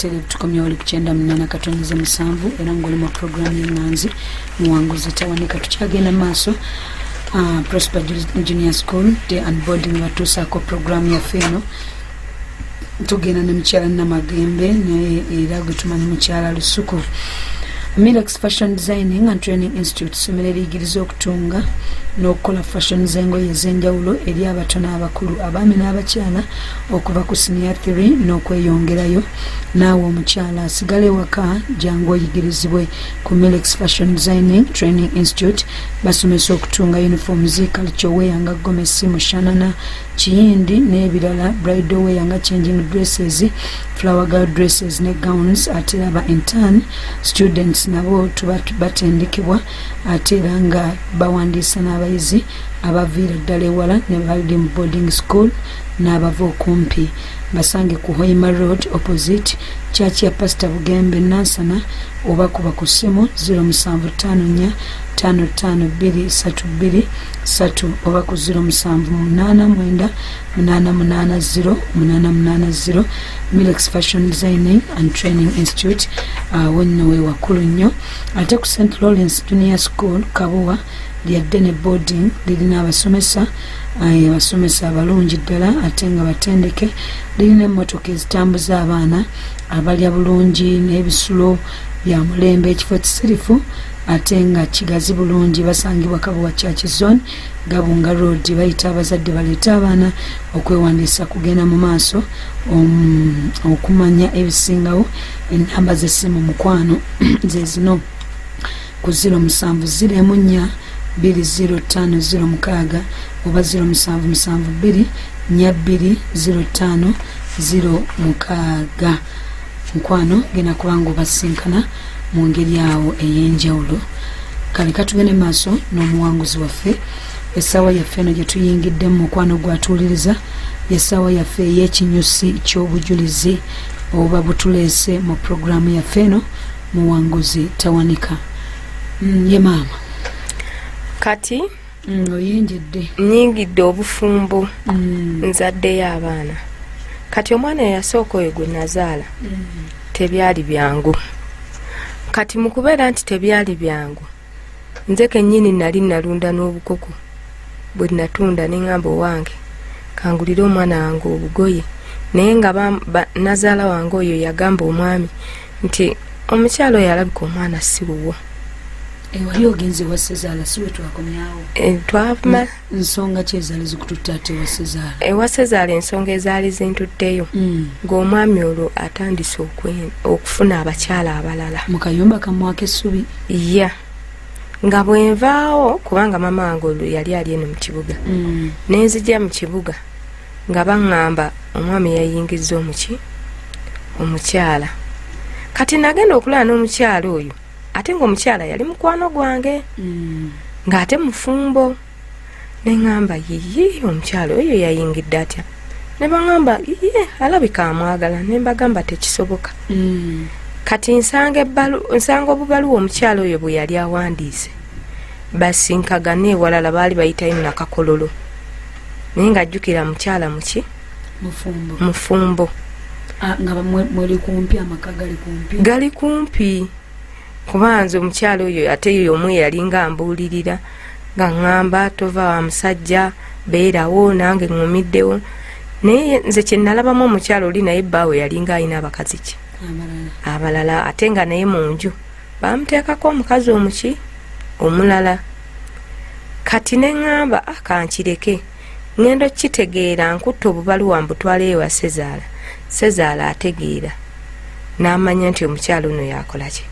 Butereevu tukomyewo oli ku 98.7 era ng'oli mu puroguramu y'eŋŋanzi Muwanguzi Tawanika. Tukyagenda maaso, Prosper Junior School Day and Boarding batuusaako puroguramu yaffe eno. Tugenda ne mukyala Namagembe, naye era gwe tumanyi mukyala Lusuku. Milex Fashion Designing and Training Institute, ssomero eriyigiriza okutunga n'okukola fashion z'engoye ez'enjawulo eri abato n'abakulu, abaami n'abakyala, okuva ku senior 3 n'okweyongerayo. Naawe omukyala asigala ewaka, jangu oyigirizibwe ku Milex Fashion Designing Training Institute. Basomesa okutunga uniforms, culture wear nga gomesi, mushanana, kiyindi n'ebirala, bridal wear nga changing dresses, flower girl dresses ne gowns. Ate era ba intern students nabo tuba batendekebwa, ate era nga bawandiisa n'abayizi abaviira ddala ewala ne bali mu boarding school n'abava okumpi. Basange ku Hoima Road, opposite church ya Pastor Bugembe, Nansana, oba kuba ku ssimu 0754 552323 oba ku 0789 880 880. Milex Fashion Designing and Training Institute, awo nno we wakulu nnyo. Ate ku St Lawrence Junior School Kabuwa, lyadde ne boarding, lirina abasomesa, abasomesa abalungi ddala ate nga batendeke. Lirina emmotoka ezitambuza abaana, abalya bulungi n'ebisulo bya mulembe, ekifo kisirifu ate nga kigazi bulungi. Basangibwa Kabuwa Church Zone, Gabunga Road. Bayita abazadde baleete abaana, okwewandiisa kugenda mu maaso. Okumanya ebisingawo, enamba z'essimu, mukwano, ze zino: ku 0704 20506 oba 0772 4205 06. Mukwano, genda kubanga obasinkana mu ngeri awo ey'enjawulo. Kale katugende maaso n'omuwanguzi waffe. Essaawa yaffe eno gye tuyingiddemu, mukwano gwatuwuliriza, yessaawa yaffe ey'ekinyusi ky'obujulizi oba butuleese mu puroguramu yaffe eno Muwanguzi Tawanika. Ye maama. Kati Oyinjidde. Nyingidde obufumbo. Nzaddeyo abaana. Kati omwana eyasooka oyo gwe nazaala, tebyali byangu. Kati mu kubeera nti tebyali byangu, nze kennyini nali nalunda n'obukoko bwe natunda, neŋŋamba owange kangulire omwana wange obugoye, naye nga nazaala wange oyo yagamba omwami nti omukyala oyo alabika omwana si wuwo. Wali ogenze wa sezaala, si we twakomyawo? Twama. Nsonga ki ezaali zikututte ate wa sezaala? Ewa sezaala, ensonga ezaali zintutteyo, ng'omwami olwo atandise okufuna abakyala abalala. Mu kayumba kamwaka essubi. Ya, nga bwenvaawo, kubanga mama wange olwo yali ali eno mu kibuga, nenzija mu kibuga nga baŋŋamba omwami yayingizza omuki omukyala. Kati nagenda okulaba n'omukyala oyo, ate ng'omukyala yali mukwano gwange, ng'ate mufumbo. Neŋŋamba, "Yiyi, omukyala oyo yayingidde atya?" Ne baŋŋamba, "Iye, alabika amwagala." Ne mbagamba, "Tekisoboka." Kati nsanga obubaluwa omukyala oyo bwe yali awandiise basinkagane ewalala, baali bayitayo Nakakololo, naye ng'ajjukira mukyala muki? Mufumbo. Mufumbo. Ah, nga mweri kumpi, amaka gali kumpi. Gali kumpi, kuba nze omukyala oyo ate yo omu yalinga ambuulirira nga ŋŋamba, "Tova wa musajja, beerawo nange ŋŋumiddewo." Naye nze kye nalabamu, omukyala oli naye bbaawe yalinga alina abakazi ki? Abalala. Abalala, ate nga naye mu nju bamuteekako omukazi omuki omulala. Kati ne ŋŋamba, "Kankireke, ŋŋenda okukitegeera." Nkutta obubaluwa mbutwaleyo wa sezaala. Sezaala ategeera n'amanya nti omukyala ono yakola ki,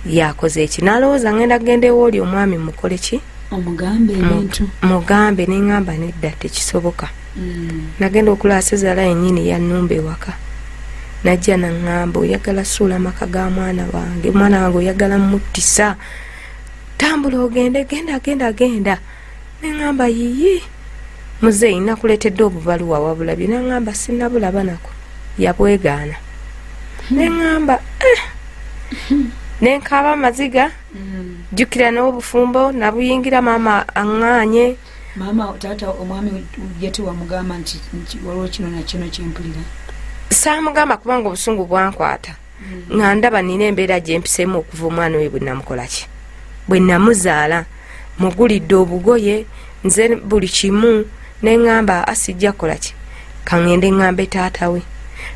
yakoze eki. N'alowooza ŋŋenda kugenda ewooli omwami mukole ki? Omugambe ebintu. Mugambe. Ne ŋŋamba, "Nedda, tekisoboka." Nagenda okulaba sezaala yennyini yannumba ewaka, najja naŋŋamba, "Oyagala suula amaka ga mwana wange, omwana wange oyagala muttisa, tambula ogende, genda, genda, genda." Neŋŋamba, "Yiyi muzeeyi, nakuleetedde obubaluwa, wabulabye?" Naŋŋamba, "Sinnabulaba nako." Yabwegaana. Neŋŋamba, "Eh." Nenkaaba amaziga. Jjukira n'obufumbo nabuyingira maama aŋŋaanye. Maama, taata, omwami ye tewamugamba nti waliwo kino nakino kyempulira? Saamugamba kubanga obusungu bwankwata. Nga ndaba nina embeera gye mpiseemu okuva omwana oyo bwe namukola ki, bwe namuzaala, mugulidde obugoye, nze buli kimu, ne ŋŋamba asijja kukola ki, kaŋŋende ŋŋambe taata we.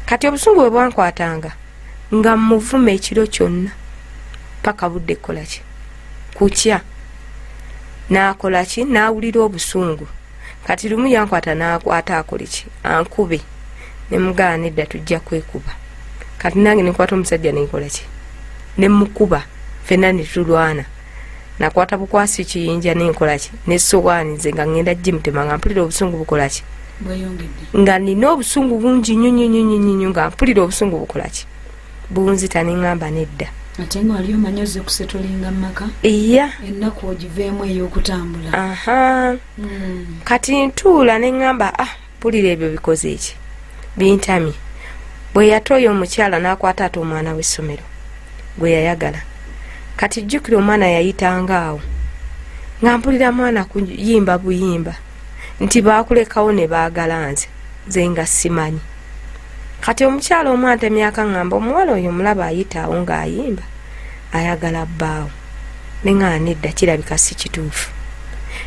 Kati obusungu bwe bwankwatanga nga muvuma ekiro kyonna paka budde kukola ki, kukya. N'akola ki, n'awulira obusungu. Kati lumu yankwata n'akwata akole ki, ankube. Ne mugaana nedda tujja kwekuba. Kati nange ne nkwata omusajja ne nkola ki, ne mukuba, ffenna ne tulwana. Nakwata bukwasi kiyinja ne nkola ki, n'essowaani nze nga ŋŋenda gimutema nga mpulira obusungu bukola ki, nga nina obusungu bungi nnyo nnyo nnyo nnyo nnyo, nga mpulira obusungu bukola ki, bunzita. Ne ŋŋamba nedda. Ate nga wali omanyi ozze kusetolinga mu maka. Iya. Ennaku ogiveemu ey'okutambula. Aha. Kati ntuula ne ŋŋamba mpulira ebyo bikoze eki, bintamye. Bwe yatooya omukyala n'akwata ate omwana w'essomero gwe yayagala. Kati jjukira omwana yayitanga awo nga mpulira mwana kuyimba buyimba nti baakulekawo ne baagala nze, nze nga simanyi. Kati omukyala omu antemyaka ŋŋamba omuwala oyo omulaba ayita awo ng'ayimba ayagala bbaawo. Ne ŋŋamba nedda kirabika si kituufu.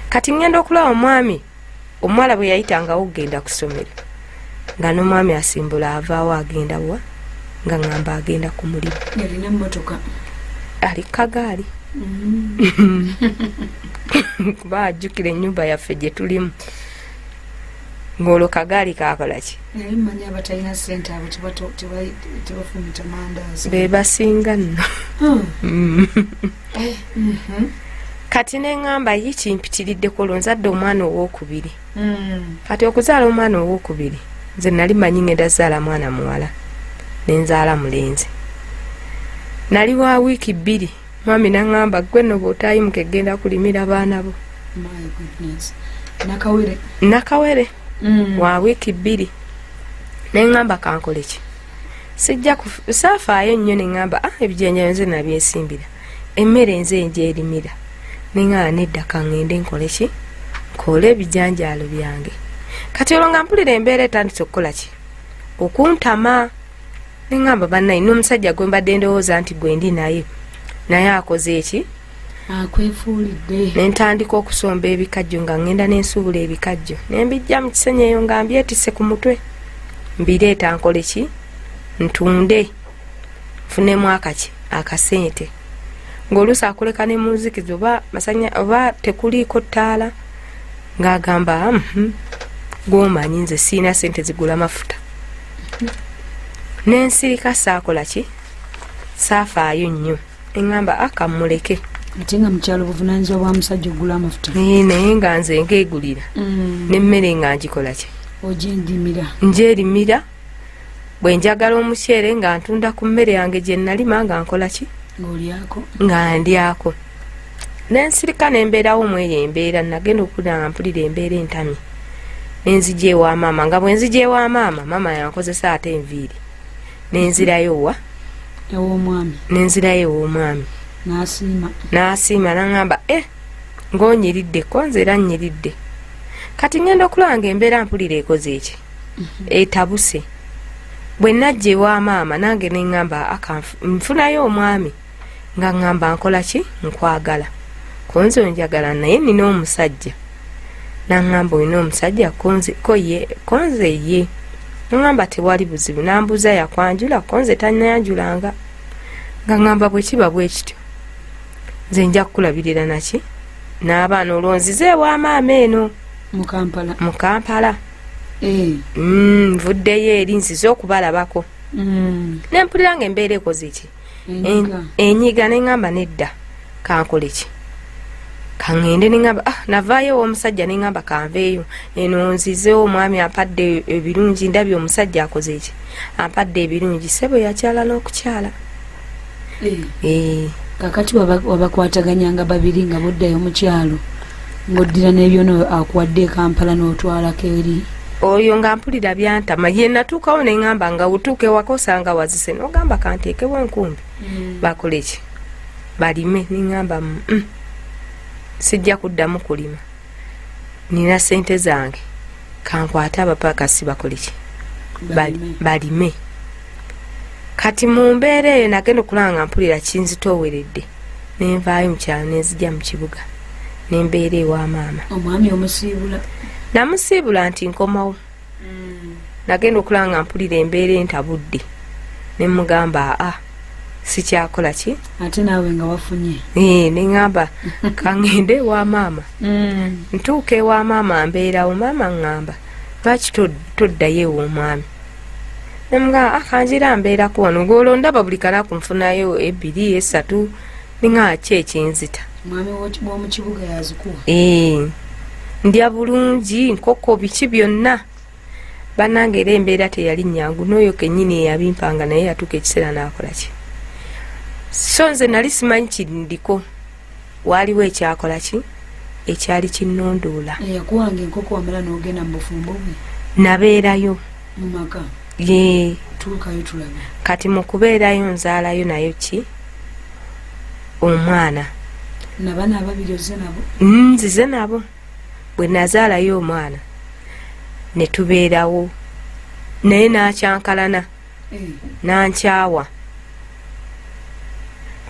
Kati ŋŋenda okulaba omwami omuwala bwe yayitangawo okugenda ku ssomero nga n'omwami asimbula avaawo agenda wa, nga ŋŋamba agenda ku mulimu. Yalina emmotoka? Ali kagaali. Kuba ajjukira ennyumba yaffe gye tulimu ng'olwo kagaali kaakola ki. Naye mmanyi abatalina ssente abo tebafumita mandaazi. Be basinga nno. Kati ne ŋŋamba ye kimpitiriddeko olwo nzadde omwana owookubiri. Kati okuzaala omwana owookubiri nze nali mmanyi ŋŋenda zaala mwana muwala, ne nzaala mulenzi. Nali wa wiiki 2 mwami n'aŋŋamba ggwe nno bw'otaayimuka egenda kulimira baana bo. My goodness. Nakawere. Nakawere. Wa wiiki 2. Ne ŋŋamba kankole ki, sijja saafaayo nnyo. Ne ŋŋamba ebijanjaalo nze nabyesimbira, emmere nze njeerimira. Ne ŋŋamba nedda kaŋŋende nkole ki, nkole ebijanjaalo byange. Kati olwo nga mpulira embeera etandise okukola ki, okuntama. Ne ŋŋamba bannaye n'omusajja gwe mbadde ndowooza nti gwe ndi naye, naye akoze eki, akwefuulidde. Ne ntandika okusomba ebikajjo nga ŋŋenda n'ensuubula ebikajjo ne mbijja mu kisenyi eyo nga mbyetisse ku mutwe, mbireeta nkole ki, ntunde nfunemu akaki akasente. Ng'oluusi akuleka ne mu nzikiza oba masanya oba tekuliiko ttaala, ng'agamba gw'omanyi nze siina ssente zigula mafuta. Ne nsirika saakola ki, saafaayo nnyo. Eŋŋamba akammuleke. Ate nga mukyalo buvunaanyizibwa bwa musajja ogula amafuta. Naye nga nze ngeegulira. N'emmere nga ngikola ki, ogyendimira. Njerimira. Bwe njagala omuceere nga ntunda ku mmere yange gye nalima nga nkola ki, ng'olyako. Nga ndyako. Ne nsirika ne mbeerawo mu eyo embeera. Nagenda okuwulira nga mpulira embeera entamye, ne nzija ewa maama. Nga bwe nzija ewa maama, maama yankozesa ate enviiri, ne nzirayo wa ew'omwami. Ne nzirayo ew'omwami. N'asiima. N'asiima n'aŋŋamba ng'onyiridde ko nze era nnyiridde. Kati ŋŋenda okulaba nga embeera mpulira ekoze eki, etabuse. Bwe najja ewa maama nange ne ŋŋamba nfunayo omwami nga ŋŋamba nkola ki, nkwagala ko nze onjagala naye nina omusajja. N'aŋŋamba olina omusajja ko ye, ko nze ye. N'aŋŋamba tewali buzibu. N'ambuuza yakwanjula ko nze tanyanjulanga. Nga ŋŋamba bwe kiba bwe kityo nze nja kukulabirira naki n'abaana. Olwo nzize ewa maama eno mu Kampala. Mu Kampala. Nvuddeyo eri nzize okubalabako. Ne mpulira nga embeera ekoze ki, enyiga. Ne ŋŋamba nedda kankole ki, kaŋŋende. Ne ŋŋamba navaayo ew'omusajja. Ne ŋŋamba kanveeyo eno nzize omwami ampadde ebirungi, ndabye omusajja akoze ki, ampadde ebirungi. Ssebo yakyala n'okukyala. Kakati wabakwataganyanga babiri nga boddayo mu kyalo ng'oddira n'ebyono akuwadde e Kampala n'otwalako eri. Oyo nga mpulira byantama. Ye natuukawo ne ŋŋamba nga otuuka ewaka osanga wazise, n'ogamba kanteekewo enkumbi bakole ki, balime. Ne ŋŋamba sijja kuddamu kulima, nina ssente zange, kankwate abapakasi bakole ki, balime. Kati mu mbeera eyo nagenda okulaba nga mpulira kinzitooweredde, nenvaayo mu kyalo nenzija mu kibuga nembeera ewa maama. Omwami omusiibula? Namusiibula nti nkomawo. Nagenda okulaba nga mpulira embeera entabudde, nemugamba aa sikyakola ki. Ate naawe nga wafunye. Neŋŋamba kaŋŋende ewa maama. Ntuuka ewa maama mbeerawo, maama ŋŋamba lwaki toddayo ew'omwami? Nemugamba kanjira mbeerako wano, ng'olwo ndaba buli kanaku nfunayo 2 3, neŋŋamba ki ekinzita. Mwami w'omu kibuga yazikuwa? Ndya bulungi, nkoko, biki byonna. Bannange era embeera teyali nnyangu, n'oyo kennyini eyabimpanga naye yatuuka ekiseera n'akola ki. So nze nali simanyi kindiko, waaliwo ekyakola ki ekyali kinnondoola. Eyakuwanga enkoko wamala n'ogenda mu bufumbo bwe? Nabeerayo. Mu maka? Ye. Tuukayo tulabe. Kati mu kubeerayo nzaalayo nayo ki omwana. Nabaana ababiri ozze nabo? Nzize nabo. Bwe nazaalayo omwana ne tubeerawo naye n'akyankalana, nankyawa.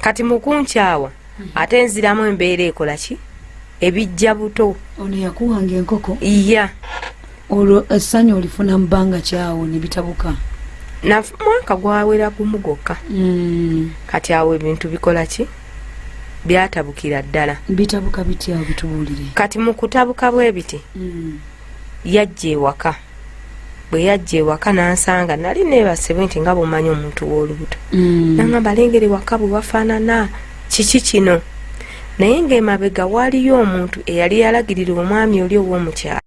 Kati mu kunkyawa ate nziramu embeera ekola ki ebijja buto. Ono yakuwanga enkoko? Iya. Olwo essanyu olifuna mu bbanga kyawo ne bitabuka? Mwaka gwawera gumu gwokka. Kati awo ebintu bikola ki byatabukira ddala. Bitabuka bitya? Bitubuulire. Kati mu kutabuka bwe biti, yajja ewaka. Bwe yajja ewaka n'ansanga nali neebase bwe nti, nga bw'omanyi omuntu w'olubuto. Nangamba, lengera ewaka bwe wafaanana, kiki kino? Naye ng'emabega waaliyo omuntu eyali yalagirira omwami oli ow'omukyalo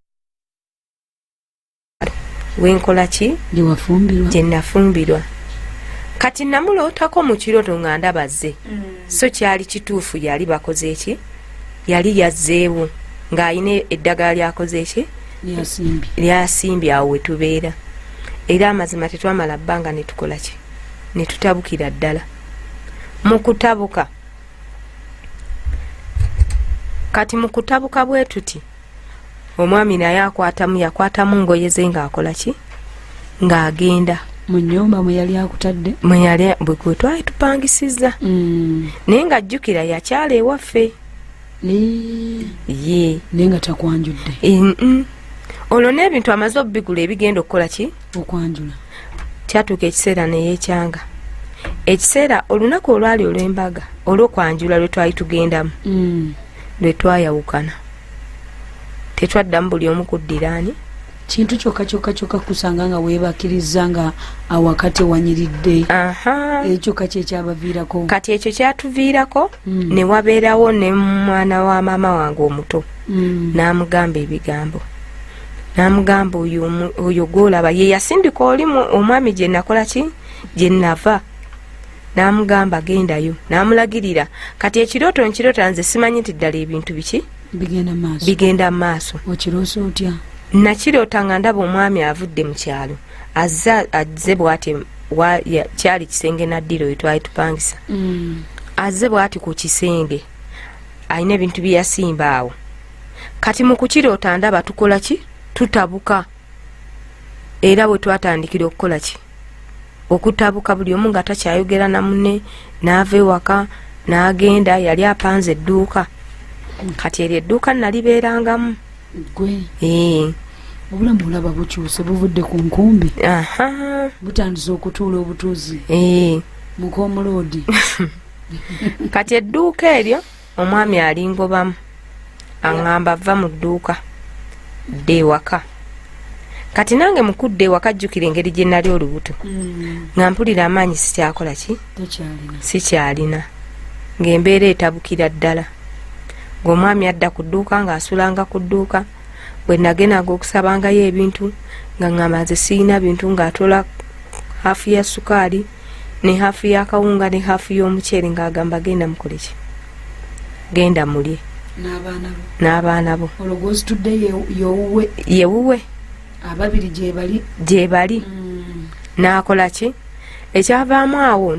wenkola ki gye wafumbirwa. Gye nafumbirwa. Kati namulootako mu kiroto nga ndaba zze, so kyali kituufu, yali bakoze eki, yali yazzeewo ng'alina eddagala lyakoze eki lyasimbye. Lyasimbye awo we tubeera. Era amazima tetwamala bbanga ne tukola ki ne tutabukira ddala. Mu kutabuka, kati mu kutabuka bwe tuti, omwami naye akwatamu, yakwatamu ngoye ze ng'akola ki ng'agenda. Mu nnyumba mwe yali akutadde? Mwe yali bwe gwe twali tupangisizza. Naye ng'ajjukira yakyala ewaffe. Ye. Naye nga takwanjudde? Olwo n'ebintu amaze obigula ebigenda okukola ki okwanjula. Kyatuuka ekiseera neyeekyanga ekiseera olunaku olwali olw'embaga olw'okwanjula lwe twali tugendamu, lwe twayawukana, tetwaddamu buli omu kuddiraani. Kintu kyokka kyokka kyokka kusanga nga weebakiriza nga awaka tewanyiridde. Aha. Ekyo kyekyabaviirako? Kati ekyo kyatuviirako. Ne wabeerawo ne mwana wa maama wange omuto, n'amugamba ebigambo, n'amugamba oyo gwolaba ye yasindika oli omwami gye nakola ki gye nava, n'amugamba gendayo, n'amulagirira. Kati ekirooto nkirota nze simanyi nti ddala ebintu biki bigenda maaso. Bigenda mu maaso. Okiroose otya? Nakiroota nga ndaba omwami avudde mu kyalo, azze azze bwati kyali kisenge naddiro we twali tupangisa. Azze bwati ku kisenge alina ebintu bye yasimba awo. Kati mu kukiroota ndaba tukola ki tutabuka, era bwe twatandikira okukola ki okutabuka, buli omu nga takyayogera na munne, n'ava ewaka n'agenda. Yali apanze edduuka, kati eryo edduuka nalibeerangamu. Gwe? Ee. Obulamu olaba bukyuse, buvudde ku nkumbi, Aha. butandise okutuula obutuuzi. Ee. Mukomuloodi. Kati edduuka eryo omwami alingobamu, aŋŋamba va mu dduuka dda ewaka. Kati nange mukudda ewaka, jjukira engeri gye nali olubuto, nga mpulira amaanyi sikyakola ki Tokyalina. Sikyalina, ng'embeera etabukira ddala, ng'omwami adda ku dduuka ng'asulanga ku dduuka. Bwe nagendanga okusabangayo ebintu nga ŋŋamba nze siyina bintu, ng'atola hafu ya sukaali ne hafu y'akawunga ne hafu y'omuceere, ng'agamba genda mukole ki, genda mulye N'abaana bo. N'abaana bo. Olwo gwozitudde yowuwe? Yewuwe. Ababiri gye bali? Gye bali. N'akola ki ekyavaamu awo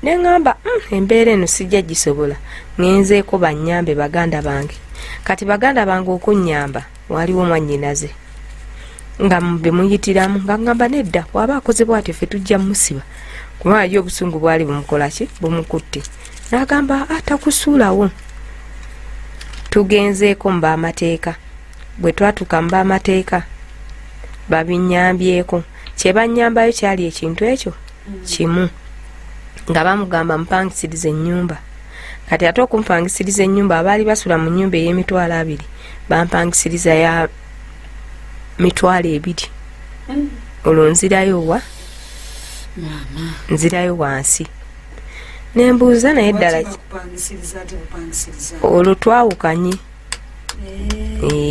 neŋŋamba, embeera eno sijja gisobola, ŋŋenzeeko bannyambe baganda bange." Kati baganda bange okunnyamba, waliwo mwannyinaze nga bemuyitiramu nga ŋŋamba nedda, bw'aba akoze bw'atyo ffe tujja mumusiba. Kubanga ye obusungu bwali bumukola ki? Bumukutte. N'agamba atakusuulawo. Tugenzeeko mu b'amateeka. Bwe twatuuka mu b'amateeka babinnyambyeko. Kye bannyambayo kyali ekintu ekyo kimu. Nga bamugamba mpangisirize ennyumba. Kati ate okumpangisiriza ennyumba, abaali basula mu nnyumba ey'emitwalo 20 bampangisiriza ya 20,000. Olwo nzirayo wa? Nzirayo wansi. Nembuuza naye ddala olwo twawukanye.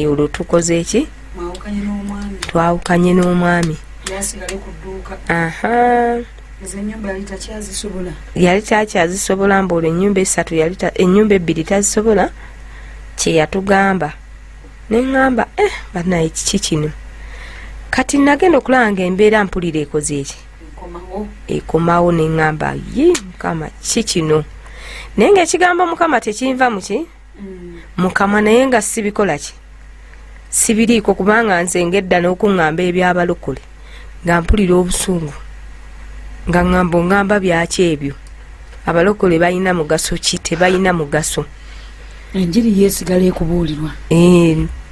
Olwo tukoze eki? Twawukanye n'omwami. Yali takyazisobola, mbu olwo ennyumba 3 ennyumba 2 tazisobola, kye yatugamba. Ne ŋŋamba, bannaye kiki kino? Kati nagenda okulaba nga embeera mpulira ekoze eki? Ekomawo. Ne ŋŋamba, ye Mukama, ki kino? Naye ng'ekigambo Mukama tekinva mu ki? Mukama, naye nga sibikola ki? Sibiriiko, kubanga nze ng'edda n'okuŋŋamba ebyabalokole nga mpulira obusungu, nga ŋŋamba oŋŋamba byaki ebyo? Abalokole balina mugaso ki? Tebalina mugaso. Enjiri yeesigala ekubuulirwa.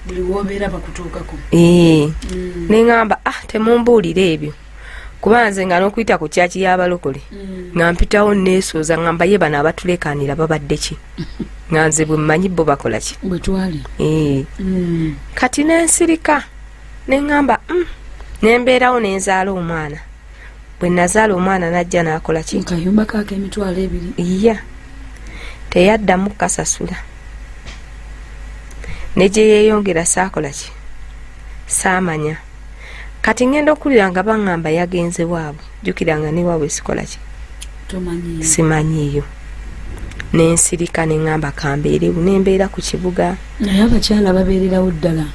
Buli woobeera bakutuukako. Ne ŋŋamba, temumbuulira ebyo, kuba nze nga n'okuyita ku kyaki y'abalokole nga mpitawo neesooza, ŋŋamba ye bano abatuleekaanira babadde ki? Nga nze bwe mmanyi bo bakola ki? Bwe twali. Kati nensirika ne ŋŋamba, nembeerawo nenzaala omwana. Bwe nazaala omwana n'ajja n'akola ki? Kayumba kaako 20,000. Iya, teyaddamu kasasula. Ne gye yeeyongera saakola ki? Saamanya. Kati ŋŋenda okuwulira nga baŋŋamba yagenze waabwe. Jjukira nga ne waabwe sikola ki? Simanyiiyo. Nensirika ne ŋŋamba kambeerewo, nembeera ku kibuga. Naye abakyala babeererawo ddala.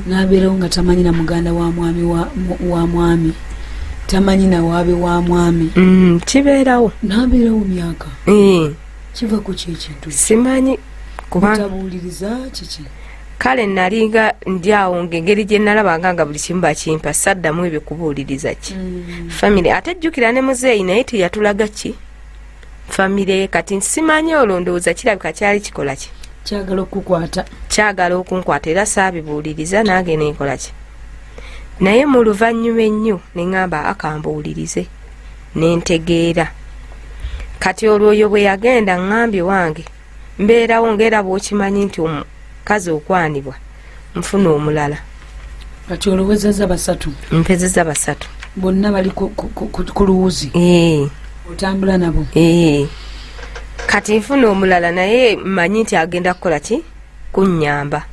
N'abeerawo nga tamanyi na muganda wa mwami wa mwami, tamanyi na waabe wa mwami. Kibeerawo. N'abeerawo myaka. Kiva ku ki ekintu? Simanyi kuba tabuuliriza kiki? Kale nalinga ndi awo ng'engeri gye nalabanga nga buli kimu bakimpa, saddamu ebyo kubuuliriza ki famire. Ate jjukira ne muzeeyi naye teyatulaga ki famire ye. Kati simanyi, olwo ndowooza kirabika kyali kikola ki? Kyagala okukwata. Kyagala okunkwata, era saabibuuliriza nange nenkola ki. Naye mu luvannyuma ennyo ne ŋŋamba akambuulirize, nentegeera. Kati olwo oyo bwe yagenda, ŋŋambye wange mbeerawo ng'era bw'okimanyi nti omukazi okwanibwa nfuna omulala. Kati olowezeza 3. Mpezeza 3. Bonna bali ku luwuzi. Otambula nabo. Kati nfuna omulala naye mmanyi nti agenda kukola ki? Kunnyamba.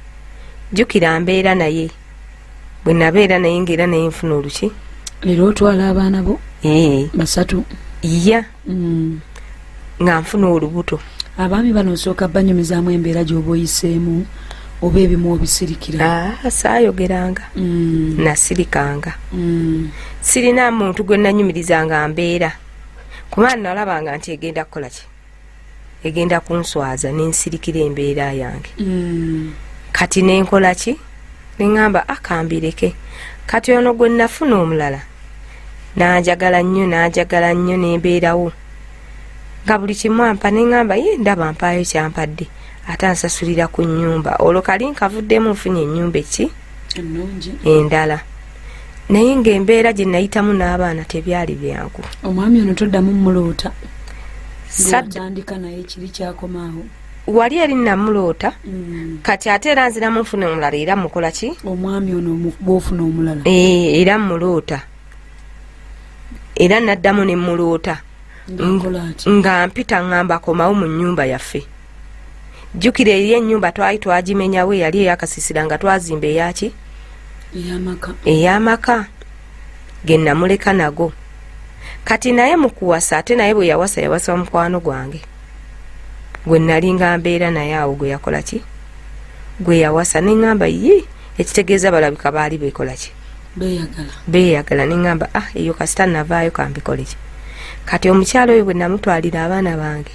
Jjukira mbeera naye. Bwe nabeera naye ng'era naye nfuna oluki. Leero otwala abaana bo? 3. Iya. Nga nfuna olubuto. Abaami bano osooka banyumizaamu embeera gy'oba oyiseemu oba ebimu obisirikira? Saayogeranga. Nasirikanga. Sirina muntu gwe nanyumirizanga mbeera, kuba nalabanga nti egenda kukola ki? Egenda kunswaza, nensirikira embeera yange. Kati nenkola ki? Neŋŋamba akambireke. Kati ono gwe nafuna omulala nanjagala nnyo, nanjagala nnyo, nembeerawo nga buli kimu ampa. Neŋŋamba ye ndaba mpaayo kyampadde, ate ansasulira ku nnyumba. Olwo kali nkavuddemu nfunye ennyumba eki endala, naye ng'embeera gye nayitamu n'abaana tebyali byangu. Omwami ono toddamu muloota? Watandika naye kiri kyakomaawo. Wali eri namuloota. Kati ate era nziramu nfuna omulala, era mukola ki? Omwami ono bw'ofuna omulala. Era muloota, era naddamu ne muloota. Nga mpita ŋŋamba komawo mu nnyumba yaffe. Jjukira eri ennyumba twali twagimenyawo, eyali eyakasisira, nga twazimba eyaki? Ey'amaka ge namuleka nago. Kati naye mu kuwasa, ate naye bwe yawasa, yawasa mukwano gwange gwe nali nga mbeera naye awo, gwe yakola ki? Gwe yawasa. Ne ŋŋamba yi, ekitegeeza balabika baali beekola ki? Beeyagala. Ne ŋŋamba eyo kasita navaayo kambikole ki. Kati omukyalo oyo bwe namutwalira abaana bange,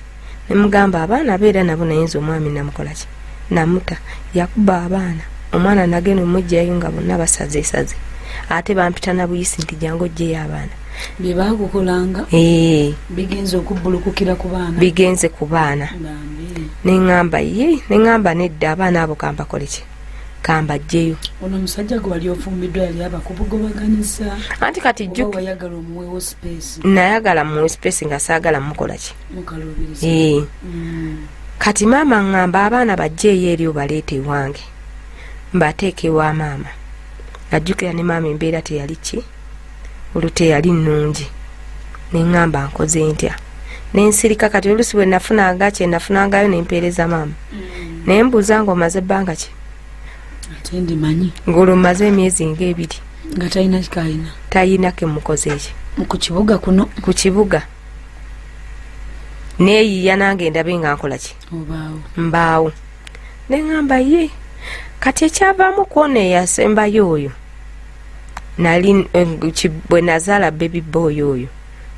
ne mugamba abaana abeera nabo, naye nze omwami namukola ki? Namuta. Yakuba abaana. Omwana nagenda omuggyayo nga bonna basazeesaze, ate bampita na buyisi nti jangu oggyeyo abaana. Bye baakukolanga bigenze okubbulukukira ku baana. Bigenze ku baana. Neŋŋamba ye, neŋŋamba nedda, abaana abo kambakole ki? Kambajjeyo. Ono omusajja gwe wali ofumbiddwa yali abakubugobaganyiza? Anti kati jjukira wayagala omuweewo space. Nayagala muwe space nga saagala mukola ki? Mukaluubiriza. Kati maama ŋŋamba abaana bajjeeyo eri obaleete ewange. Mbateeke ewa maama. Ajjukira ne maama embeera teyali ki? Olwo teyali nnungi. Ne ŋŋamba nkoze ntya? Ne nsirika. Kati oluusi bwe nafunanga kye nafunangayo ne mpeereza maama. Naye mbuuza ng'omaze ebbanga ki? Ate ndimanyi. Ng'olwo mmaze emyezi ng'ebiri. Nga talina kikayina. Talina ke mukoze eki. Ku kibuga kuno. Ku kibuga. Neeyiiya nange ndabe nga nkola ki? Obaawo. Mbaawo. Ne ŋŋamba ye. Kati ekyavaamu kwona eyasembayo oyo. Nali bwe nazaala baby boy oyo.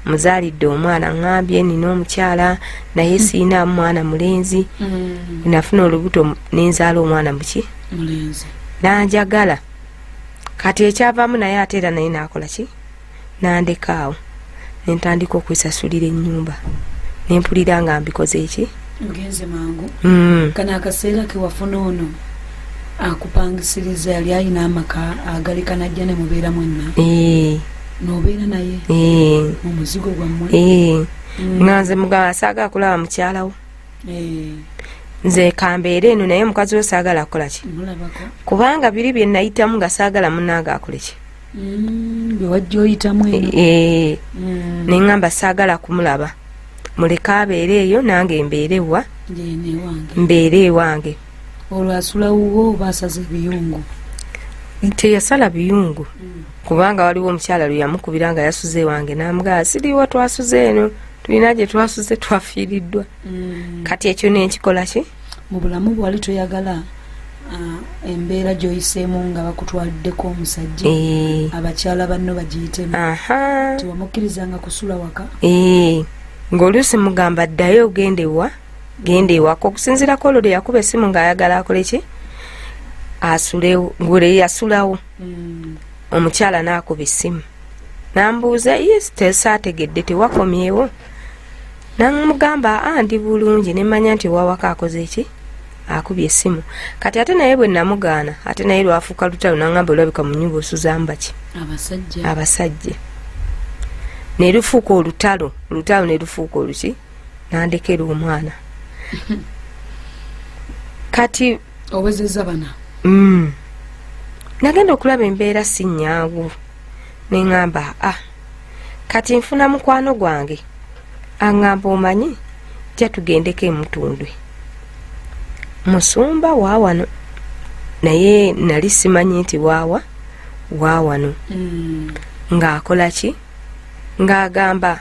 Muzaalidde omwana ŋŋambye nina omukyala naye sirina mwana mulenzi. Nafuna olubuto ne nzaala omwana muki? Mulenzi. Nanjagala. Kati ekyavaamu naye ate era naye n'akola ki? Nandeka awo. Ne ntandika okwesasulira ennyumba. Ne mpulira nga mbikoze ki? Ngenze mangu. Kano akaseera ke wafuna ono akupangisiriza yali alina amaka agaleka najja ne mubeera mwenna. N'obeera naye. Mu muzigo gwammwe. Nga nze mugamba saagala kulaba mukyala wo. Nze kambeere eno naye mukazi we saagala kukola ki? Kubanga biri bye nayitamu nga saagala munnange akole ki? Bye wajja oyitamu eno. Ne ŋŋamba saagala kumulaba. Muleke abeere eyo nange mbeere wa? Mbeere ewange. Olwo asula wuwo oba asaze ebiyungu? Teyasala biyungu. Kubanga waliwo omukyala lwe yamukubira nga yasuze ewange n'amugamba siriiwo twasuze eno tulina gye twasuze twafiiriddwa. Kati ekyo ne nkikola ki? Mu bulamu bwali toyagala embeera gy'oyiseemu nga bakutwaliddeko omusajja abakyala banno bagiyitemu. Tewamukkirizanga kusula waka? Ng'oluusi mugamba ddayo ogende wa? Genda ewaka. Okusinziirako olwo lwe yakuba essimu ng'ayagala akole ki? Asulewo, ng'olwo yasulawo. Omukyala n'akuba essimu. N'ambuuza, yes, tesaategedde tewakomyewo. N'amugamba, ndi bulungi, ne mmanya nti owawaka akoze ki? Akubye essimu. Kati ate naye bwe namugaana, ate naye lwafuuka lutalo n'angamba olabika mu nnyumba osuzaamu baki? Abasajja. Abasajja. Ne lufuuka olutalo, olutalo ne lufuuka oluki? N'andekera omwana. Kati owezezza bana. Nagenda okulaba embeera si nnyangu. Ne ŋŋamba, kati nfuna mukwano gwange. Aŋŋamba omanyi, jja tugendeko emutundwe. Musumba wa wano. Naye nali simanyi nti waawa, wa wano. Ng'akola ki? Ng'agamba,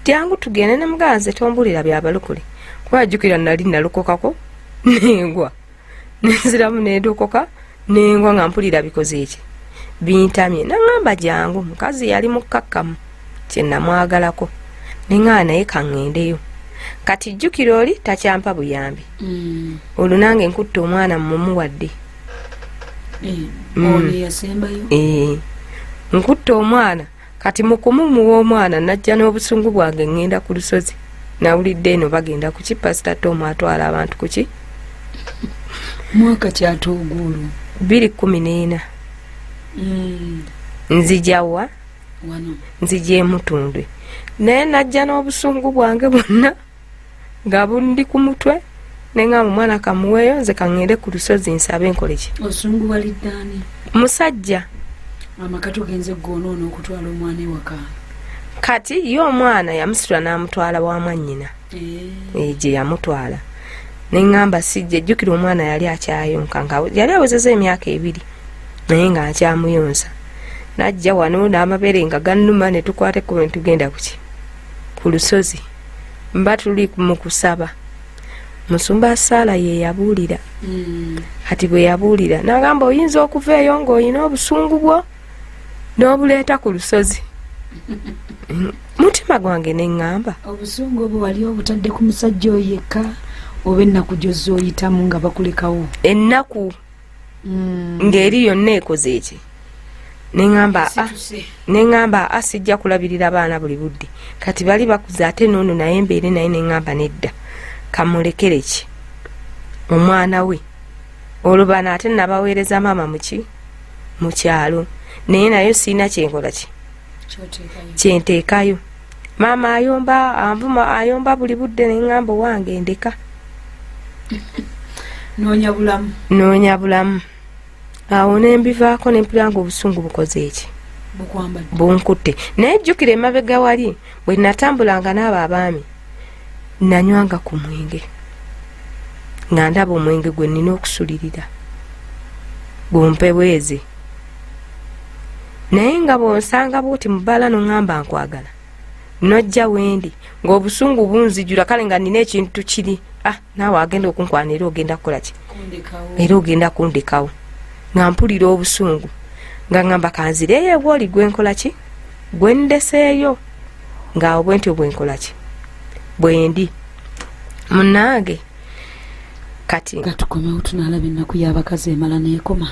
jangu tugende ne mugamba nze tombulira bya balokole. Kuba jjukira nali nalokokako nengwa. Nenziramu nendokoka nengwa nga mpulira bikoze eki? Bintamye. N'aŋŋamba jangu, mukazi yali mukkakkamu kye namwagalako. Ne ŋŋamba naye kaŋŋendeyo. Kati jjukira oli takyampa buyambi. Olwo nange nkutte omwana mumuwadde. Ono yasembayo? Nkutte omwana. Kati mu kumumuwa omwana najja n'obusungu bwange ŋŋenda ku lusozi. Nawulidde eno bagenda ku ki? Pasita Tom atwala abantu ku ki? Mwaka kyatuuguulu. 2014. Nzija wa? Wano. Nzija emutundwe. Naye najja n'obusungu bwange bwonna nga bundi ku mutwe. Ne ŋŋamba omwana kamuweeyo nze kaŋŋende ku lusozi nsabe nkole ki? Obusungu walidde ani? Musajja. Amaka tugenze goonoona okutwala omwana ewaka. Kati ye omwana yamusitula n'amutwala wa mwannyina. Gye yamutwala. Ne ŋŋamba sijja, jjukira omwana yali akyayonka nga yali awezezza emyaka 2 naye nga nkyamuyonsa. Najja wano n'amabeere nga gannuma ne tukwata ekkubo ne tugenda ku ki? Ku lusozi. Mba tuli mu kusaba. Musumba Saala ye yabuulira. Kati bwe yabuulira n'agamba oyinza okuva eyo ng'olina obusungu bwo n'obuleeta ku lusozi. Mutima gwange ne ŋŋamba. Obusungu obwo wali obutadde ku musajja oyo yekka oba ennaku gy'ozze oyitamu nga bakulekawo? Ennaku ng'eri yonna ekoze eki? Neŋŋamba a sijja kulabirira baana buli budde, kati bali bakuze ate noono naye mbeere naye. Neŋŋamba nedda, kamulekere ki omwana we. Olwo bano ate nabaweereza maama muki mu kyalo, naye nayo siina kyenkola ki kyenteekayo. Maama ayomba, anvuma, ayomba buli budde. Neŋŋamba owange ndeka. Noonya bulamu. Noonya bulamu. Awo nembivaako, nempulira nga obusungu bukoze eki? Bunkutte. Naye jjukira emabega wali bwe natambulanga n'abo abaami, nanywanga ku mwenge, nga ndaba omwenge gwe nnina okusulirira gumpeweeze. Naye nga bw'onsanga bwoti mu bbaala noŋŋamba nkwagala, nojja wendi ng'obusungu bunzijula. Kale nga nina ekintu kiri, ah, naawe agenda okunkwana era ogenda kukola ki? Era ogenda kundekawo. Nga mpulira obusungu, nga ŋŋamba kanzireeyo ebwoli gwenkola ki gwendeseeyo. Ngaawo bwentyo bwenkola ki bwendi munnange kati. Katukomewo, tunaalaba ennaku y'abakazi emala neekoma.